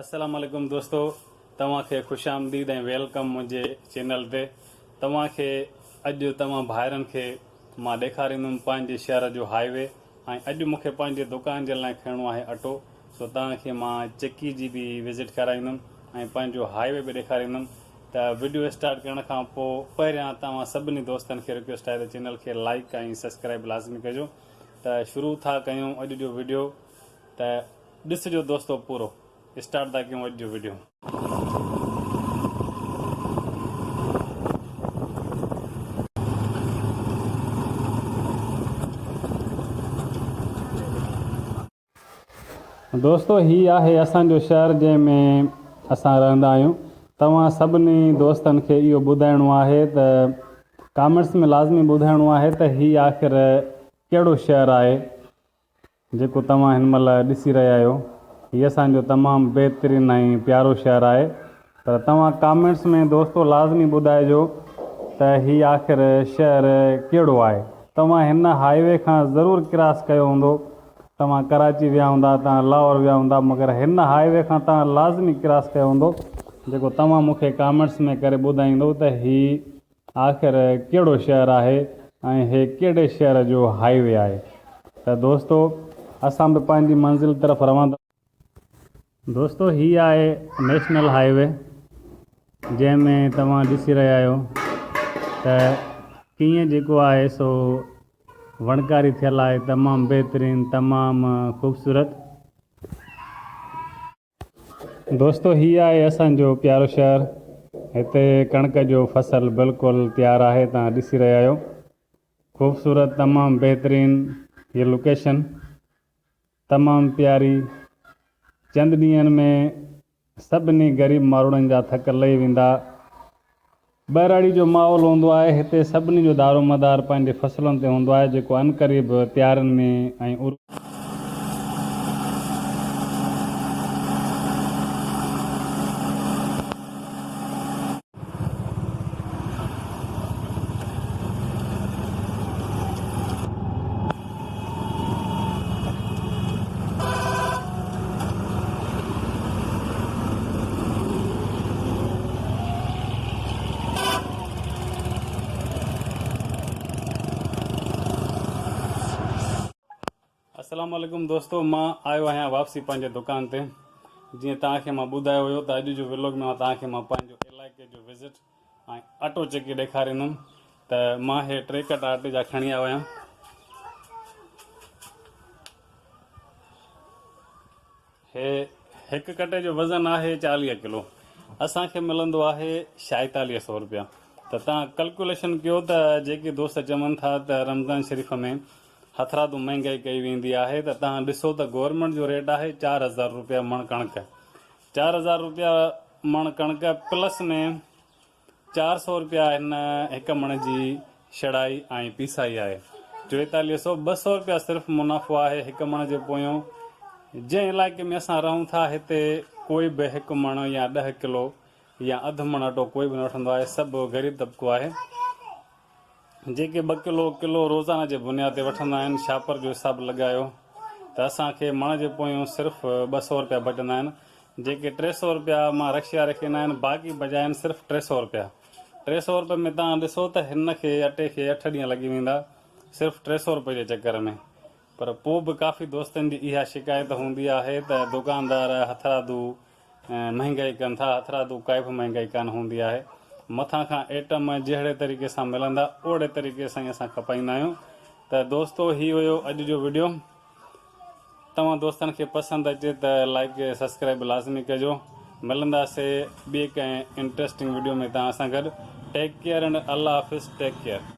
السلام عليڪم دوستو توهان کي خوش آمديد ۽ welcome منهنجي چينل تي توهان کي اڄ توهان ڀائرن کي مان ڏيکاريندم پنهنجي شهر جو هائي وي ۽ اڄ مون کي پنهنجي دڪان جي لاء کڻڻو آهي اٽو سو توهان کي مان چڪي جي به وزٽ ڪرائيندم ۽ پنهنجو هائي وي به ڏيکاريندم ته وڊيو اسٽارٽ ڪرڻ کان پوء پهريان توهان سڀني دوستن کي رڪويسٽ آهي ته چينل کي لائيڪ ۽ سبسڪرائب لازمي ڪجو ته شروع ٿا ڪيون اڄ جو وڊيو ته ڏسجو دوستو پورو اسٽارٽ ٿا ڪيون اڄ جو وڊيو. دوستو هي آهي اسان جو شهر جنهن ۾ اسان رهندا آهيون توهان سڀني دوستن کي اهو ٻڌائڻو آهي ته ڪامينٽس ۾ لازمي ٻڌائڻو آهي ته هي آخر ڪهڙو شهر آهي جيڪو توهان هن مهل ڏسي رهيا آهيو هي اسان جو تمام بهترين ۽ پيارو شهر آهي پر توهان ڪامينٽس ۾ دوستو لازمي ٻڌائجو ته هي آخر شهر ڪهڙو آهي توهان هن هائي وي کان ضرور ڪراس ڪيو هوندو توهان ڪراچي ويا هوندا توهان لاهور ويا هوندا مگر هن هائي وي کان توهان لازمي ڪراس ڪيو هوندو جيڪو توهان مون کي ڪامينٽس ۾ ڪري ٻڌائيندو ته هي آخر ڪهڙو شهر آهي ۽ هي ڪهڙي شهر جو هائي وي آهي ته دوستو اسان به پنهنجي منزل طرف روان دوستو هي آهي نيشنل هائي وي جنهن ۾ توهان ڏسي رهيا آهيو ته ڪيئن جيڪو آهي سو وڻڪاري ٿيل آهي تمام بهترين تمام خوبصورت. دوستو هي آهي اسان جو پيارو شهر هتي ڪڻڪ جو فصل بلڪل تيار آهي توهان ڏسي رهيا آهيو خوبصورت تمام بهترين هي لوڪيشن تمام پياري چند ڏينهن ۾ سڀني غريب ماروئڙن جا ٿڪ لهي ويندا ٻهراڙي جو ماحول هوندو آهي هتي سڀني جو دارومدار پنهنجي فصلن تي هوندو آهي جيڪو عنقريب تيارن ۾ ۽ السلام عليڪم دوستو مان آيو آهيان واپسي پنهنجي دڪان تي جيئن توهان کي مان ٻڌايو هيو ته اڄ جو ولاگ ۾ مان توهان کي مان پنهنجو علائقي جو وزٽ ۽ اٽو چڪي ڏيکاريندم ته مان هي ٽي ڪٽا اٽي جا کڻي آيو آهيان هي هڪ ڪٽي جو وزن آهي 40 ڪلو اسان کي ملندو آهي 46 سو روپيا ته تان ڪلڪوليشن ڪيو ته جيڪي دوست چون ٿا ته رمضان شريف ۾ هٿرادو مهنگائي ڪئي ويندي آهي ته تان ڏسو ته گورنمينٽ جو ريٽ آهي 4000 روپيا مڻ ڪڻڪ 4000 روپيا مڻ ڪڻڪ پلس ۾ 400 روپيا هن هڪ مڻ جي شڙائي ۽ پيسائي آهي. چويتاليهه سو 200 روپيا صرف منافعو آهي هڪ مڻ جي پويون. جنهن علائقي ۾ اسان رهون ٿا هتي ڪوئي به هڪ مڻ يا ڏهه ڪلو يا اڌ مڻ اٽو ڪوئي به نه وٺندو آهي سڀ غريب طبقو آهي. جيڪي ٻه ڪلو، ڪلو روزانه جي بنياد تي وٺندا آهن، شاپر جو حساب لڳايو ته اسان کي مڻ جي پويون صرف 200 رپيا بچندا آهن، جيڪي 300 رپيا مان رڪشي واري کي ڏنا آهن، باقي بچا آهن صرف 300 رپيا. 300 رپئي ۾ توهان ڏسو ته هن کي اٽي کي اٺ ڏينهن لڳي ويندا صرف 300 رپئي جي چڪر ۾. پر پوء به ڪافي دوستن جي اها شڪايت هوندي آهي ته دوڪاندار هٿرادو مهنگائي ڪن ٿا، هٿرادو ڪائي به مهنگائي ڪانه هوندي آهي، مٿان کان ايٽم جهڙي طريقي سان ملندا اوڙي طريقي سان ئي اسان کپائيندا آهيون ته دوستو هي هيو اڄ جو وڊيو توهان دوستن کي پسند اچي ته لائڪ سبسڪرائب لازمي ڪجو ملنداسي ٻي ڪنهن انٽرسٽنگ وڊيو ۾ توهان سان گڏ ٽيڪ ڪيئر اينڊ الله حافظ ٽيڪ ڪيئر.